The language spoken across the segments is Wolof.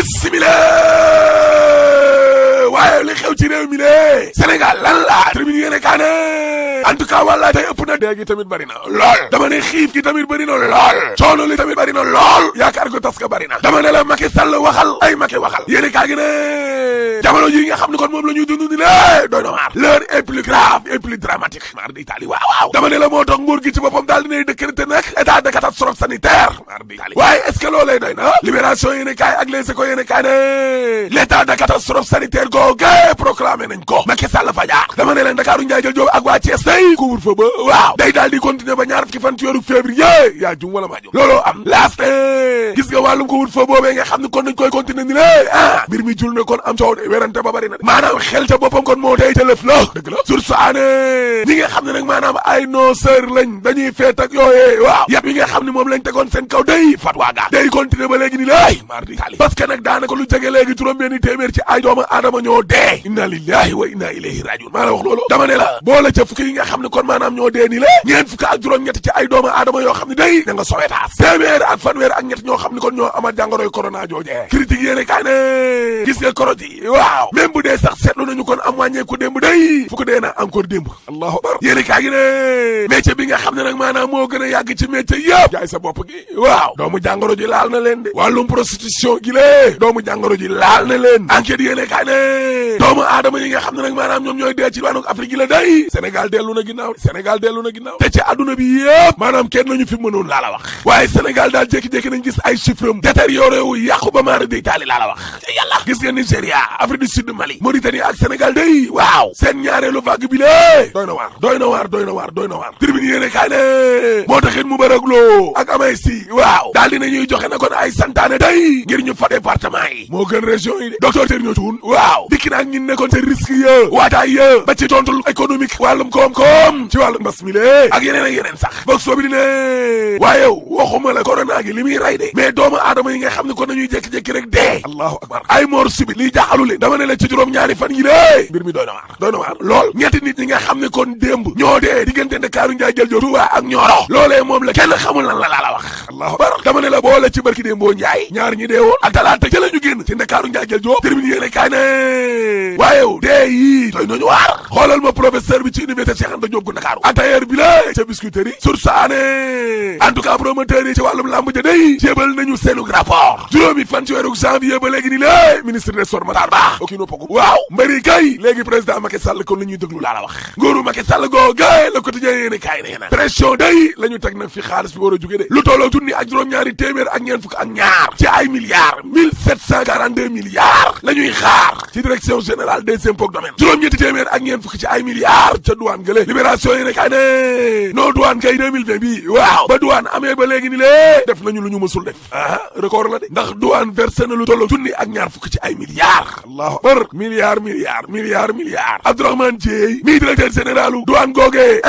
bisimila waaye li xew ci réew mi ne Sénégal lan la tribune yéene kaa ne en tout cas walla tey ëpp na dee gi tamit bari na lool dama ne xiif gi tamit bari na lool coono li tamit bari na lool yaakaar ko tas ka bari na dama ne la Macky Sall waxal ay Macky waxal yéene kaa gi ne jamono ji nga xam ne kon moom la ñuy dund ni ne doy na waar l'heure est plus grave et plus dramatique mar di Italie waaw dama ne la moo tax nguur gi ci boppam daal dinay décréter nag état de catastrophe sanitaire mar di Italie waaye est-ce que loolee doy na libération yéene kaay ak Les Échos yéene kaay ne l'état de catastrophe sanitaire googe proclamé nañ ko Macky Sall fa jaar dama ne leen Ndakaaru Njaay jël Joob ak waa Thiès day couvre-feu ba waaw day daal di continuer ba ñaar fukki fan ci weeru février yaa jum wala maa jum looloo am last gis nga wàllum couvre-feu boobee nga xam ne kon dañ koy continuer ni lé mbir mi jul ne kon am coow de werante ba bari na maanaam xel ca boppam kon moo tey ca lëf la dëgg la source aane ñi nga xam ne nag maanaam ay noceur lañ dañuy feet ak yooyee waaw yat yi nga xam ne moom lañ tegoon seen kaw day fat waaga day continuer ba léegi ni lay mardi tali parce que nag daanaka lu jege léegi juróom-benni téeméer ci ay doomu aadama ñoo dee inna lillahi wa inna ilayhi rajiun maa la wax loolu dama ne la boole ca fukki yi nga xam ne kon maanaam ñoo dee ni la ñeent fukki ak juróom-ñett ci ay doomu aadama yoo xam ne day ña nga sowetaas téeméer ak fanweer ak ñett ñoo xam ne kon ñoo amal jàngoroy corona joojee critique yéene kaa ne gis nga korot yi waaw même bu dee sax seetlu nañu kon am wàññeeku démb day fu ko dee na encore démb allahu akbar yéene kaa gi ne métier bi nga xam ne nag maanaam moo gën a yàgg ci métier yëpp jaay sa bopp gi waaw doomu jàngoro ji laal na leen de wàllum prostitution gi lée doomu jàngoro ji laal na leen enquête yéene kaa ne doomu aadama yi nga xam ne nag maanaam ñoom ñooy dee ci wàllu Afrique gi la day Sénégal dellu na ginnaaw te ci adduna bi yëpp maanaam kenn nañu fi mënoon laa la wax waaye Sénégal daal jékki-jékki nañ gis ay chiffres am détérioré wu yàqu ba maara di taali laa la wax yàlla gis nga Nigéria Afrique du Sud Mali Mauritanie ak Sénégal day waaw seen ñaareelu vague bi lée doy na waar tribune yéene kaay ne moo taxit mu bërëgloo ak amay si waaw daal dina ñuy joxe na kon ay santaane day ngir ñu fa département yi moo gën région yi de docteur Thierno Thioune waaw dikki naag ñun nekkoon seen risque ya waataay ya ba ci tontul économique wàllum koom-koom ci wàllum mbas mi lée ak yeneen sax boog soo bi di ne waaye waxuma la corona gi li muy rey de mais doomu aadama yi nga xam ne kon nañuy jékki-jékki rek dee allahu akbar ay mort subite liy jaaxalu leen dama ne la ci juróom-ñaari fan yi lée mbir mi doy na waar lool ñetti nit ñi nga xam ne kon démb ñoo dee diggante Ndakaaru Njaay jël Joob Tuuba ak Ñooro loolee moom la kenn xamul lan la laa la wax allahu akbar dama ne la boole ci barki démboo Njaay ñaar ñi dee woon ak talaata ca la ñu génn ci Ndakaaru Njaay jël Joob termine yéene kaay ne waaye dee yii doy nañu waar xoolal ma professeur bi ci université Cheikh Anta Diop gu Ndakaaru ak tailleur bi la ca biscuiterie source aane en tout cas promoteur yi ci wàllum lamb ja day jébal nañu seenu rapport juróomi fan ci weeru janvier ba léegi ni lée ministre des sports Matar Ba okino poku waaw mbëri kay léegi président Macky Sall kon la ñuy déglu laa la wax nguuru Macky Sall googaay Le Quotidien yéene kaay nee na pression day la ñu teg nag fi xaalis bi war a jóge de lu tolloo junni ak juróom-ñaari téeméer ak ñeent fukk ak ñaar ci ay milliards 1742 milliards la ñuy xaar ci direction générale des impôts domaine juróom-ñetti téeméer ak ñeent fukk ci ay milliards ca douane gële libération yéene kaay ne noo douane kay 2020 bi waaw ba douane amee ba léegi ni lée def nañu lu ñu mësul def record la de ndax douane versé na lu tolloo junni ak ñaar fukk ci ay milliards allahu akbar milliards Abdourahmane Dieye mi directeur généralu douane googee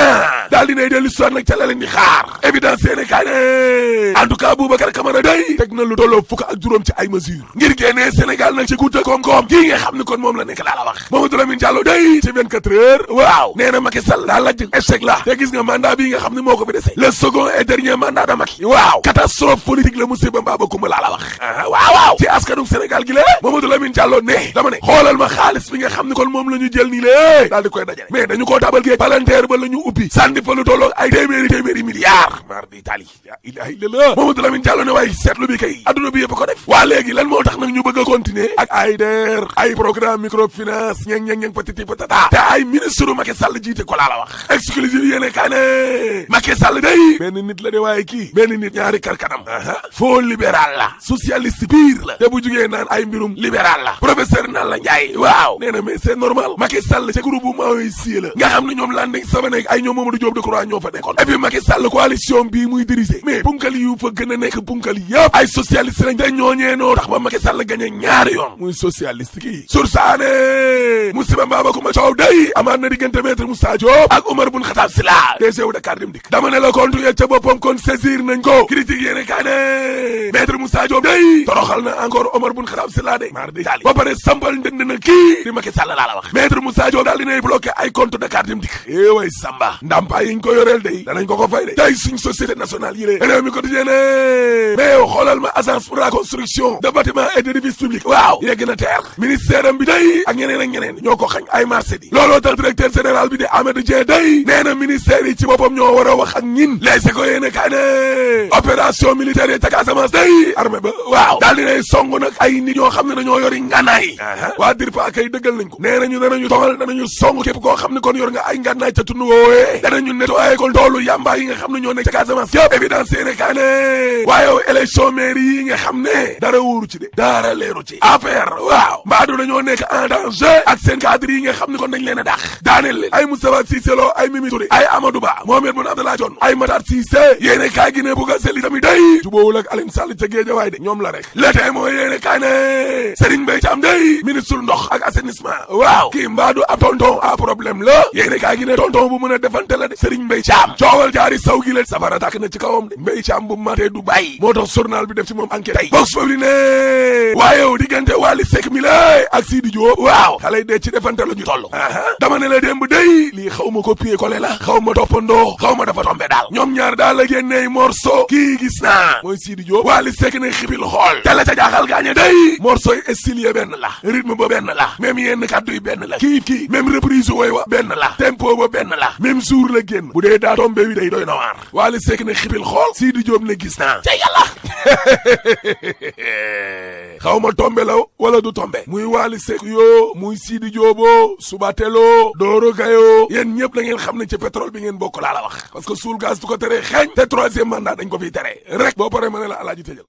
daal dinay dellu soir nag ca la leen di xaar évidence yéene kaay ne en tout cas Boubacar Camara day teg na lu tolloo fukk ak juróom ci ay mesures ngir génnee Sénégal nag ci guuta koom-koom kii nga xam ne kon moom la nekk laa la wax Mamadou Lamine Diallo day ci 24 heures waaw nee na Macky Sall daa lajj échec la te gis nga mandat bi nga xam ne moo ko fi dese le second et dernier mandat de Macky waaw catastrophe politique la musiba mbaa ba kumba laa la wax waaw ci askanu Sénégal gi la Mamadou Lamine Diallo ne dama ne xoolal ma xaalis bi nga xam ne kon moom la ñu jël nii lée daal di koy dajale mais dañu koo tabal gee palanteer ba la ñu ubbi sànni fa lu tolloog ay téeméeri milliards mar di tali ya ilaha illallah Mamadou Lamine Diallo ne waaye seetlu bi kay adduna bi yëpp ko def waa léegi lan moo tax nag ñu bëgg a continuer ak ay DER ay programme microfinance ñeng patiti patata te ay ministre Macky Sall jiite ko laa la wax exclusive yéene kaa ne Macky Sall day benn nit la de waaye kii benn nit ñaari karkanam faux libéral la socialiste pire la te bu jugee naan ay mbirum libéral la professeur naan la Ndiaye waaw nee na mais c'est normal Macky Sall ca groupe bu Maoï la nga xam ne ñoom Landing Savané ay ñoom Mamadou Diop Decroix ñoo fa nekkoon et puis Macky Sall coalition bii muy diriger mais punkali yu fa gën a nekk punkali yëpp ay socialiste lañ te ñooñee noo tax ba Macky Sall gagné ñaari yoon muy socialiste kii sursaane musiba mbaaba kuma coow day amaat na diggante maître Moussa Diop ak Omar Boun Khattab Sylla DG wu Dakar Dem Dikk dama ne la compte ya ca boppam kon saisir nañ ko critique yéene kaa ne maître Moussa Diop day toroxal na encore Omar Boun Khattab Sylla de mar di taali ba pare sampal ndënd na kii di Macky Sall laa la wax maître Moussa Diop daal dinay bloqué ay compte Dakar Dem Dikk way Samba ndàmpaay yiñ ko yoreel day danañ ko fay de tey suñ société nationale yi lée réew mi quotidien ne mais xoolal ma agence pour la construction de bâtiments et d'édifices publique waaw yegg na teer ministère am bi day ak ñeneen ak ñeneen ñoo ko xañ ay marché di looloo tax directeur général bi di Amadou Dieng day nee na ministère yi ci boppam ñoo war a wax ak ñin leese ko yéene kaa ne opération militaire yi ca Casamance day armée ba waaw daal dinay song nag ay nit ñoo xam ne dañoo yori ngànnaay waa DIRPA kay dëggal nañ ko nee nañu danañu tongal danañu song képp koo xam ne kon yor nga ay ngànnaay ca tund woowee danañu nettoyé kon toolu yamba yi nga xam ne ñoo nekk ca Casamance yëpp évidence yéene kaa ne waaye élection mairie yi nga xam ne dara wóoru ci de dara leeru ci affaire waaw mbaadu dañoo nekk en danger ak seen cadre yi nga xam ne kon dañ leen a dàq daaneel leen ay Moustapha Cissé Lo ay Mimi Touré ay Amadou Ba Mohamed Boun Abdallah Dionne ay Matar Cissé yéene kaay gi ne bugg a seli tamit day jubóowul ak Alioune Sall ca Guédiawaye de ñoom la rek le tey mooy yéene kaay ne Serigne Mbaye Thiam day ministre ndox ak assainissement waaw kii mbaadu ab tonton a problème la yéene kaay gi ne tonton bu mën a defante la de Serigne Mbaye Thiam coowal jaari saw gi la safara tàkk na ci kawam de Mbaye Thiam bu matee du bàyyi moo tax journal bi def ci moom enquête tey box foofu li ne waaye diggante Wally Seck mi la ak Sidi Diop waaw xale yi dee ci defante la ñu toll dama ne la démb day lii xaw ma copier coller la xaw ma toppandoo xaw ma dafa tombé daal ñoom ñaar daal la génney morceau kii gis naa mooy Sidi Diop Wally Seck ne xipil xool te la ca jaaxal gaañe day morceau yi style benn la rythme ba benn la même yenn kàddu yi benn la kii même reprise woy wa benn la tempo ba benn la même jour la génn bu dee daa tombé wi day doy na waar Wally Seck ne xipil xool Sidi Diop ne gis naa ca yàlla xaw ma tombe la wala du tombe muy Wally Seck yoo muy Sidi Diop Subatelo Doro Gayo yéen ñëpp la ngeen xam ne ci pétrole bi ngeen bokk laa la wax parce que suul gaz du ko tere xeeñ te troisième mandat dañ ko fiy tere rek boo paree ma ne la alaaji tëjal